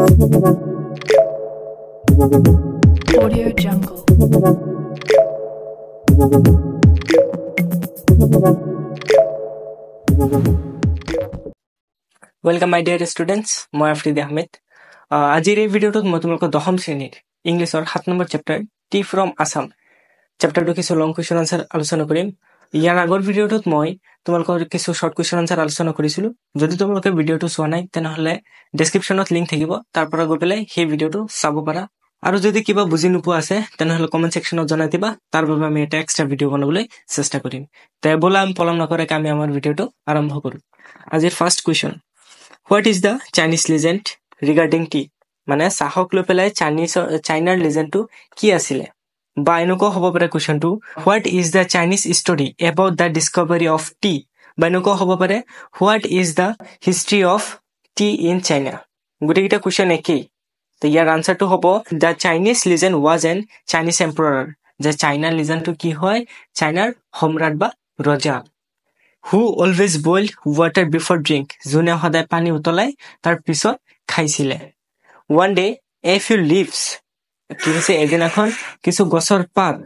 Audio Jungle. Welcome my dear students, মই আফৰিদ আহমেদ। আজিৰ এই ভিডিঅ'টোত মই তোমালোকৰ দশম শ্ৰেণীৰ ইংলিছৰ 7 number chapter tea from Assam চেপ্টাৰটো কিছু লং কুৱেশ্যন আনচাৰ আলোচনা কৰিম। ইয়াৰ আগৰ ভিডিঅ'টোত মই তোমালোকৰ কিছু শ্বৰ্ট কুৱেশ্যন আনচাৰ আলোচনা কৰিছিলোঁ। যদি তোমালোকে ভিডিঅ'টো চোৱা নাই, তেনেহ'লে ডেছক্ৰিপশ্যনত লিংক থাকিব, তাৰ পৰা গৈ পেলাই সেই ভিডিঅ'টো চাব পাৰা। আৰু যদি কিবা বুজি নোপোৱা আছে, তেনেহ'লে কমেণ্ট ছেকশ্যনত জনাই দিবা, তাৰ বাবে আমি এটা এক্সট্ৰা ভিডিঅ' বনাবলৈ চেষ্টা কৰিম। তে ব'লা, আমি পলম নকৰাকৈ আমি আমাৰ ভিডিঅ'টো আৰম্ভ কৰোঁ। আজিৰ first question, what is the Chinese legend regarding tea? মানে চাহক লৈ পেলাই চাইনাৰ লিজেণ্ডটো কি আছিলে? বা এনেকুৱাও হ'ব পাৰে কুৱেশ্যনটো, what is the Chinese story about the discovery of tea? বা এনেকুৱাও হ'ব পাৰে, what is the history of tea in China? গোটেইকেইটা কুৱেশ্যন একেই। তো ইয়াৰ আনচাৰটো হ'ব, the Chinese legend was an Chinese emperor, যে চাইনাৰ লিজেণ্ডটো কি হয়, চাইনাৰ সম্ৰাট বা ৰজা, who always boiled water before drink, যোনে সদায় পানী উতলাই তাৰ পিছত খাইছিলে। One day a few leaves, কি হৈছে, এদিনাখন কিছু গছৰ পাত,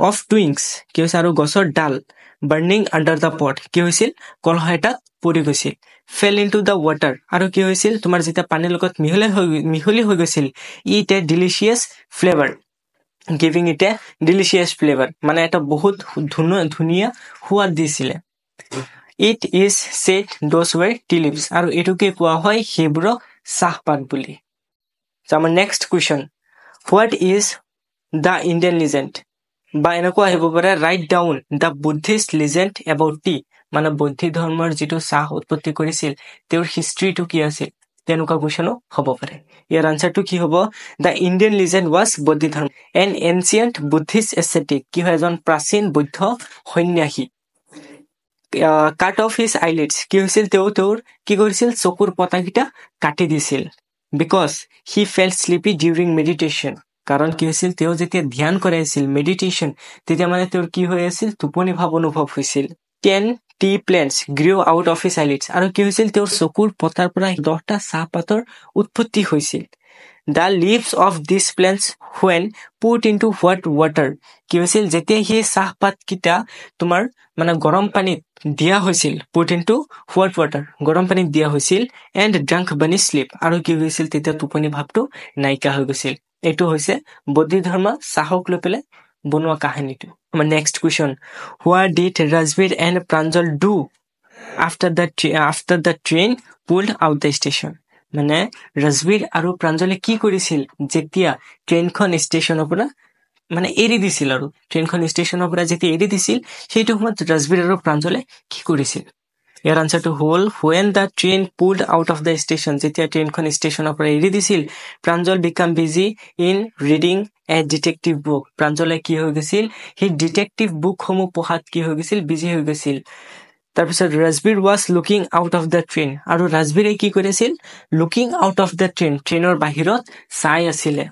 অফ টুইংছ, কি হৈছে, আৰু গছৰ ডাল, বাৰ্ণিং আণ্ডাৰ the পট, কি হৈছিল, কলহ এটাত পৰি গৈছিল, fell in to the water, আৰু কি হৈছিল, তোমাৰ যেতিয়া পানীৰ লগত মিহলি হৈ গৈছিল, it a delicious flavour, giving it a delicious flavour, মানে এটা বহুত ধুনীয়া সোৱাদ দিছিলে। It is said those were tea leaves, আৰু এইটোকে কোৱা হয় সেইবোৰক চাহপাত বুলি। আমাৰ next question, what is the Indian legend? বা এনেকুৱা আহিব পাৰে, write down the Buddhist legend about tea, মানে বৌদ্ধ ধৰ্মৰ যিটো চাহ উৎপত্তি কৰিছিল তেওঁৰ হিষ্ট্ৰীটো কি আছিল, তেনেকুৱা কুৱেশ্যনো হ'ব পাৰে। ইয়াৰ আনচাৰটো কি হ'ব? The Indian legend was Bodhidharma, an ancient Buddhist ascetic, কি হয়, এজন প্ৰাচীন বৌদ্ধ সন্যাসী, কাট অফ his আইলিডছ, কি হৈছিল, তেওঁ তেওঁৰ কি কৰিছিল, চকুৰ পতাকেইটা কাটি দিছিল, because he felt sleepy during meditation, কাৰণ কি হৈছিল, তেওঁ যেতিয়া ধ্যান কৰাইছিল মেডিটেশ্যন, তেতিয়া মানে তেওঁৰ কি হৈ আছিল, টোপনি ভাৱ অনুভৱ হৈছিল। 10 tea plants grew out of his eyelids, আৰু কি হৈছিল, তেওঁৰ চকুৰ পতাৰ পৰা 10টা চাহপাতৰ উৎপত্তি হৈছিল। The leaves of these plants when put into hot water, কি হৈছিল, যেতিয়া সেই চাহপাতকেইটা তোমাৰ মানে গৰম পানীত দিয়া হৈছিল, put into hot water, গৰম পানীত দিয়া হৈছিল, এণ্ড ড্ৰাংক বানিছ শ্লিপ, আৰু কি হৈছিল, তেতিয়া টোপনি ভাৱটো নাইকিয়া হৈ গৈছিল। এইটো হৈছে বৌদ্ধ ধৰ্ম চাহক লৈ পেলাই বনোৱা কাহিনীটো। আমাৰ next question, what did Rajbir and Pranjal do after the train pulled out the station? মানে ৰাজবীৰ আৰু প্ৰাঞ্জলে কি কৰিছিল যেতিয়া ট্ৰেইনখন ষ্টেচনৰ পৰা মানে এৰি দিছিল, আৰু ট্ৰেইনখন ষ্টেচনৰ পৰা যেতিয়া এৰি দিছিল সেইটো সময়ত ৰাজবীৰ আৰু প্ৰাঞ্জলে কি কৰিছিল? ইয়াৰ আনচাৰটো হ'ল, when the train pulled out of the station, যেতিয়া ট্ৰেইনখন ষ্টেচনৰ পৰা এৰি দিছিল, Pranjal became busy in reading a detective book, প্ৰাঞ্জলে কি হৈ গৈছিল, সেই ডিটেক্টিভ বুকসমূহ পঢ়াত কি হৈ গৈছিল, বিজি হৈ গৈছিল। তাৰপিছত Rajbir was looking out of the train, আৰু ৰাজবীৰে কি কৰিছিল, looking out of the train, ট্ৰেইনৰ বাহিৰত চাই আছিলে।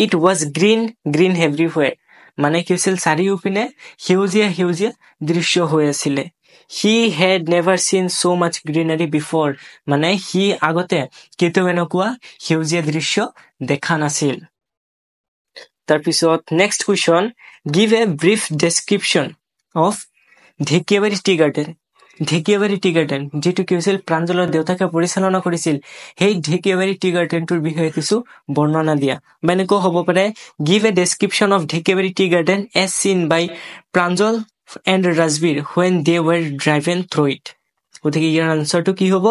It was green green everywhere, মানে কি হৈছিল, চাৰিওপিনে সেউজীয়া সেউজীয়া দৃশ্য হৈ আছিলে। He had never seen so much greenery before, মানে সি আগতে কেতিয়াও এনেকুৱা সেউজীয়া দৃশ্য দেখা নাছিল। তাৰপিছত next question, give a brief description of Dhekiabari tea garden. Dhekiabari tea garden যিটো কি হৈছিল, প্ৰাঞ্জলৰ দেউতাকে পৰিচালনা কৰিছিল, সেই ঢেকীয়াবাৰী টি গাৰ্ডেনটোৰ বিষয়ে কিছু বৰ্ণনা দিয়া। বা এনেকুৱা হ'ব পাৰে, give a description of Dhekiabari tea garden as seen by Pranjal and Rajbir when they were driven through it. গতিকে ইয়াৰ আনচাৰটো কি হ'ব?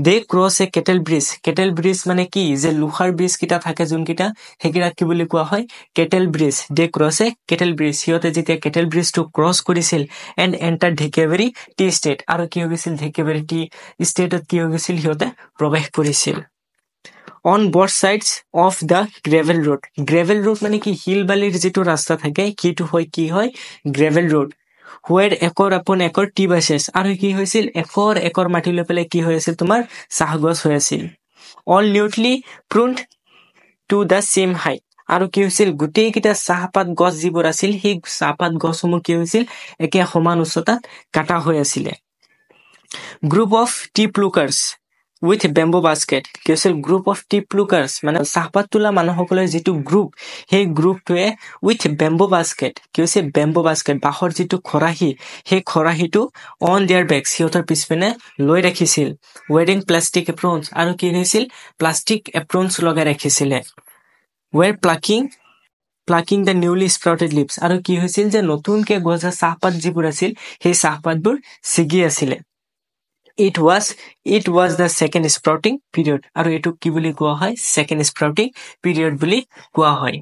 They cross a cattle bridge. Cattle bridge মানে কি, যে লোহাৰ ব্ৰিজ কেইটা থাকে যোনকেইটা, সেইকেইটাক কি বুলি কোৱা হয়, cattle bridge. They cross a cattle bridge, সিহঁতে যেতিয়া কেটেল ব্ৰিজটো ক্ৰছ কৰিছিল, and enter Dhekiabari tea estate, আৰু কি হৈ গৈছিল, ঢেকীয়াবাৰী টি ষ্টেটত কি হৈ গৈছিল, সিহঁতে প্ৰৱেশ কৰিছিল। On both sides of the gravel road, gravel road মানে কি, শিল বালিৰ যিটো ৰাস্তা থাকে সেইটো হয় কি হয়, gravel road. Were acre upon acre tea bushes, আৰু কি হৈছিল, একৰ একৰ মাটি লৈ পেলাই কি হৈ আছিল, তোমাৰ চাহ গছ হৈ আছিল। All neatly pruned to the same height, আৰু কি হৈছিল, গোটেইকেইটা চাহপাত গছ যিবোৰ আছিল সেই চাহপাত গছসমূহ কি হৈছিল, একে সমান উচ্চতাত কাটা হৈ আছিলে। Group of tea pluckers with bamboo basket. কি হৈছিল? গ্ৰুপ অফ টি প্লুকাৰ্ছ, মানে চাহপাত তোলা মানুহসকলৰ যিটো গ্ৰুপ, সেই গ্ৰুপটোৱে উইথ বেম্বো বাস্কেট, কি হৈছে, বেম্বো বাস্কেট, বাঁহৰ যিটো খৰাহী, সেই খৰাহীটো অন there বেগছ, সিহঁতৰ পিছপিনে লৈ ৰাখিছিল। ৱেৰিং প্লাষ্টিক এপ্ৰনছ, আৰু কি হৈছিল? প্লাষ্টিক এপ্ৰনছ লগাই ৰাখিছিলে। Were plucking the newly sprouted leaves, আৰু কি হৈছিল যে নতুনকে গজা চাহপাত যিবোৰ আছিল, সেই চাহপাতবোৰ ছিগি আছিলে। It was the second sprouting period. আৰু এইটোক কি বুলি কোৱা হয়? ছেকেণ্ড স্প্ৰাউটিং পিৰিয়ড বুলি কোৱা হয়।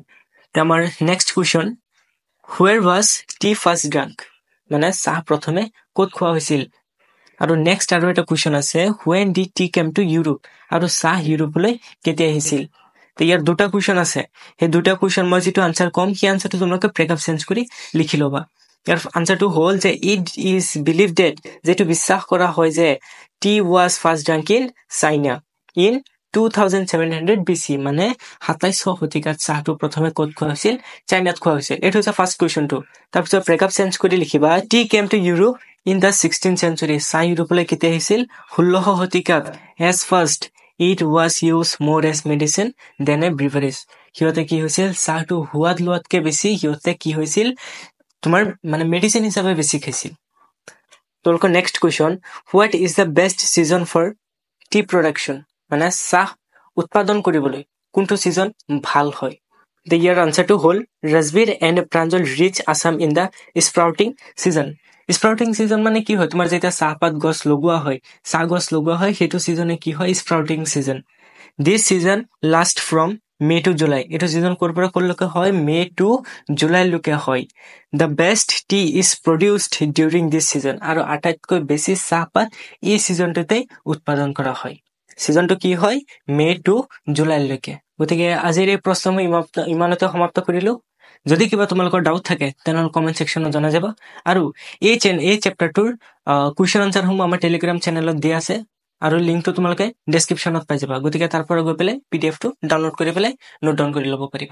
আমাৰ next question, where was tea first drunk? মানে চাহ প্ৰথমে ক'ত খোৱা হৈছিল? আৰু নেক্সট আৰু এটা কুৱেশ্যন আছে, when did tea came to Europe? আৰু চাহ ইউৰোপলৈ কেতিয়া আহিছিল? ইয়াৰ দুটা কুৱেশ্যন আছে। সেই দুটা কুৱেশ্যন মই যিটো আনচাৰ ক'ম, সেই আনচাৰটো তোমালোকে ব্ৰেকআপ চেঞ্জ কৰি লিখি ল'বা। ইয়াৰ আনচাৰটো হ'ল যে it is believe date, যিটো বিশ্বাস কৰা হয় যে tea was first drunk in China in 2700 BC। মানে 2700 শতিকাত চাহটো প্ৰথমে ক'ত খোৱা হৈছিল? চাইনাত খোৱা হৈছিল। এইটো হৈছে ফাৰ্ষ্ট কুৱেশ্যনটো। তাৰপিছত ব্ৰেকআপ চেঞ্জ কৰি লিখিবা, tea came to Europe in the 16 century। চাহ ইউৰোপলৈ কেতিয়া আহিছিল? 16 শতিকাত। At first it was used more as medicine than a beverage। সিহঁতে কি হৈছিল, চাহটো সোৱাদ লোৱাতকে বেছি সিহঁতে কি হৈছিল, তোমাৰ মানে মেডিচিন হিচাপে বেছি খাইছিল। তোমালোকৰ next question, what is the best season for tea production? মানে চাহ উৎপাদন কৰিবলৈ কোনটো ছিজন ভাল হয়? ইয়াৰ আনচাৰটো হ'ল, Rajbir and Pranjal reach Assam in the sprouting season। Sprouting season মানে কি হয়? তোমাৰ যেতিয়া চাহপাত গছ লগোৱা হয়, চাহ গছ লগোৱা হয়, সেইটো ছিজনে কি হয়? Sprouting season। This season last from May to July। এইটো ছিজন ক'ৰ পৰা ক'লৈকে হয়? মে টু জুলাইলৈকে হয়। The best tea is produced during this season। আৰু আটাইতকৈ বেছি চাহপাত এই ছিজনটোতেই উৎপাদন কৰা হয়। ছিজনটো কি হয়? মে টু জুলাইলৈকে। গতিকে আজিৰ এই প্ৰশ্ন মই ইমানতে সমাপ্ত কৰিলো। যদি কিবা তোমালোকৰ ডাউট থাকে, তেনেহ'লে কমেণ্ট ছেকশ্যনত জনাই যাবা। আৰু এই চেপ্টাৰটোৰ কুৱেশ্যন আনচাৰসমূহ আমাৰ টেলিগ্ৰাম চেনেলত দিয়া আছে আৰু লিংকটো তোমালোকে ডেছক্ৰিপশ্যনত পাই যাবা। গতিকে তাৰ পৰা গৈ পেলাই পিডিএফটো ডাউনলোড কৰি পেলাই নোট ডাউন কৰি ল'ব পাৰিবা।